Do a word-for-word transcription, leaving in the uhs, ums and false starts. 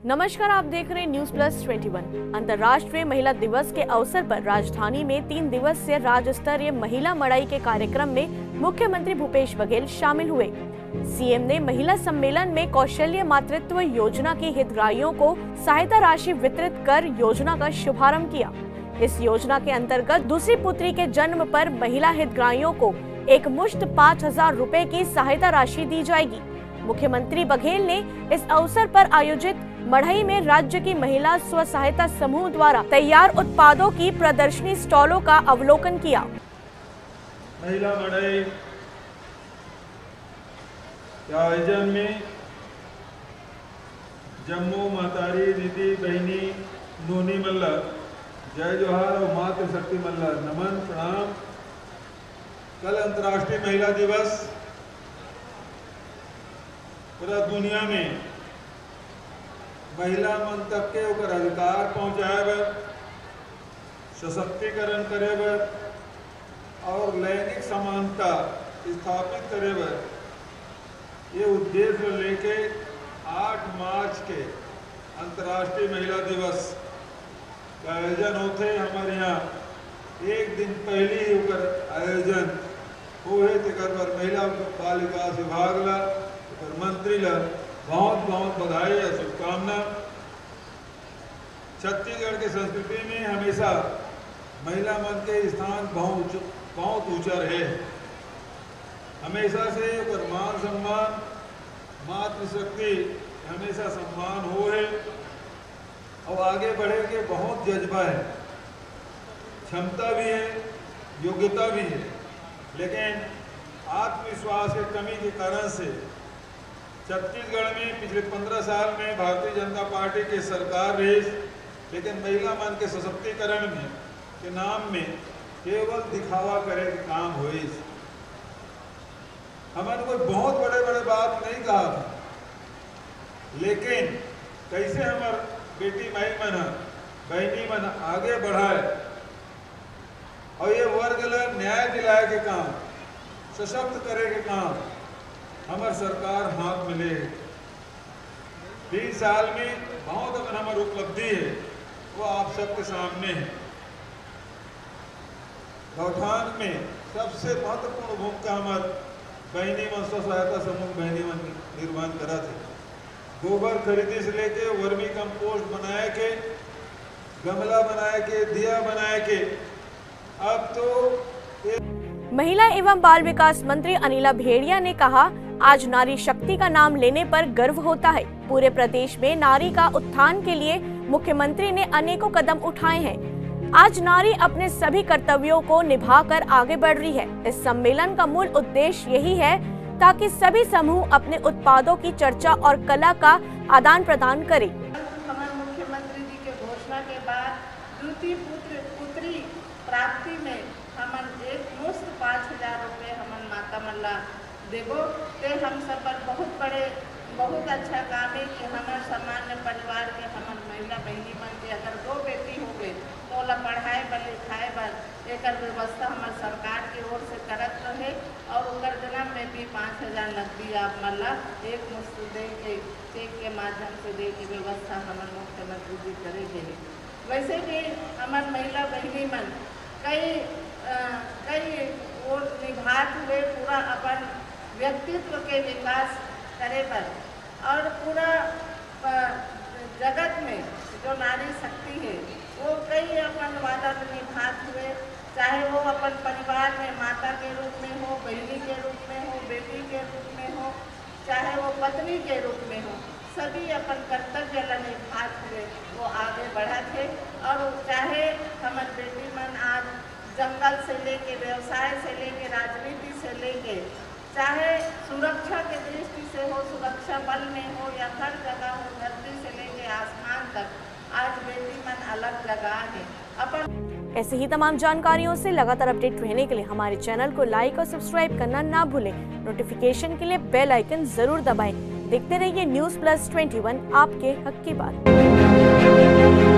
नमस्कार, आप देख रहे हैं News Plus twenty one। अंतर्राष्ट्रीय महिला दिवस के अवसर पर राजधानी में तीन दिवसीय राज्य स्तरीय महिला मड़ई के कार्यक्रम में मुख्यमंत्री भूपेश बघेल शामिल हुए। सीएम ने महिला सम्मेलन में कौशल्य मातृत्व योजना के हितग्राहियों को सहायता राशि वितरित कर योजना का शुभारंभ किया। इस योजना के अंतर्गत दूसरी पुत्री के जन्म पर महिला हितग्राहियों को एक मुश्त पाँच हजार रुपए की सहायता राशि दी जाएगी। मुख्यमंत्री बघेल ने इस अवसर पर आयोजित मड़ई में राज्य की महिला स्व सहायता समूह द्वारा तैयार उत्पादों की प्रदर्शनी स्टॉलों का अवलोकन किया। महिला मड़ई के आयोजन में जम्मो महतारी, दीदी, बहिनी, नोनी मन ला जय जोहार और मातृशक्ति मन ला नमन प्रणाम। कल अंतर्राष्ट्रीय महिला दिवस। पूरा दुनिया में महिला मन तक के ओकर अधिकार पहुंचाए बर, सशक्तिकरण करे बर और लैंगिक समानता स्थापित करे बर ये उद्देश्य लेके आठ मार्च के अंतर्राष्ट्रीय महिला दिवस का आयोजन होथे। हमर यहाँ एक दिन पहले ही ओकर आयोजन होहे, तेकर बर महिला बाल विकास विभाग ला, ओकर मंत्री ला बहुत बहुत बधाई और शुभकामना। छत्तीसगढ़ के संस्कृति में हमेशा महिला मन के स्थान बहुत ऊंच-, बहुत ऊंचा रहे। हमेशा से ओकर मान सम्मान, मातृशक्ति हमेशा सम्मान होहे और आगे बढ़े के बहुत जज्बा है, क्षमता भी है, योग्यता भी है, लेकिन आत्मविश्वास के कमी के कारण से छत्तीसगढ़ में पिछले पन्द्रह साल में भारतीय जनता पार्टी के सरकार रहिस, लेकिन महिला मन के सशक्तिकरण में के नाम में केवल दिखावा करे के काम होइस। हमन कोई बहुत बड़े बड़े बात नहीं कहा था, लेकिन कैसे हमर बेटी माई मन ह, बहिनी मन आगे बढ़ाए और ये वर्ग ला न्याय दिलाए के काम, सशक्त करे के काम हमर सरकार हाथ में ले हे। तीन साल में बहुत अकन हमर उपलब्धि है, वो आप सबके सामने है। गौठान में सबसे महत्वपूर्ण भूमिका हमर बहिनी मन, स्व सहायता समूह बहिनी मन निर्वहन करत है। गोबर खरीदी से लेके वर्मी कंपोस्ट बनाए के, गमला बनाए के, दिया बनाए के, अब तो ये महिला एवं बाल विकास मंत्री अनिला भेड़िया ने कहा, आज नारी शक्ति का नाम लेने पर गर्व होता है। पूरे प्रदेश में नारी का उत्थान के लिए मुख्यमंत्री ने अनेकों कदम उठाए हैं। आज नारी अपने सभी कर्तव्यों को निभाकर आगे बढ़ रही है। इस सम्मेलन का मूल उद्देश्य यही है ताकि सभी समूह अपने उत्पादों की चर्चा और कला का आदान प्रदान करें। हमर मुख्यमंत्री जी के घोषणा के बाद द्वितीय पुत्र पुत्री प्राप्ति में हमन एक मुश्त पाँच हजार रुपये हमन माता मन ला देबो। ते हम सब बर बहुत बड़े, बहुत अच्छा काम है कि हमर सामान्य परिवार के हमर महिला बहिनी मन के अगर दो बेटी हो गए तो ओला पढ़ाए बर, लिखाए बर एकर व्यवस्था हमर सरकार के ओर से करत रहे और ओकर जन्म में भी पाँच हजार नकदी आप मन ला एक मुश्त दे के, चेक के माध्यम से दे के व्यवस्था हमर मुख्यमंत्री जी करे गए। वैसे भी हमर महिला बहिनी मन कई, अ, कई वो निभात हुए पूरा अपन व्यक्तित्व के विकास करे बर और पूरा, अ, जगत में जो नारी शक्ति है वो कई अपन वादा निभात हुए, चाहे वो अपन परिवार में माता के रूप में हो, बहिनी के रूप में हो, बेटी के रूप में हो, चाहे वो पत्नी के रूप में हो, सभी अपन कर्तव्य ला निभात हुए वो आगे बढ़त हे। और चाहे हमर बेटी मन आज जंगल से लेके, व्यवसाय से लेके, राजनीति से लेके, चाहे सुरक्षा के दृष्टि से हो, सुरक्षा बल में हो या हर जगह हो, धरती से लेके आसमान तक, आज बेटी मन अलग जगह है। अपन ऐसे ही तमाम जानकारियों से लगातार अपडेट रहने के लिए हमारे चैनल को लाइक और सब्सक्राइब करना ना भूलें। नोटिफिकेशन के लिए बेल आइकन जरूर दबाएं। देखते रहिए News Plus twenty one, आपके हक की बात।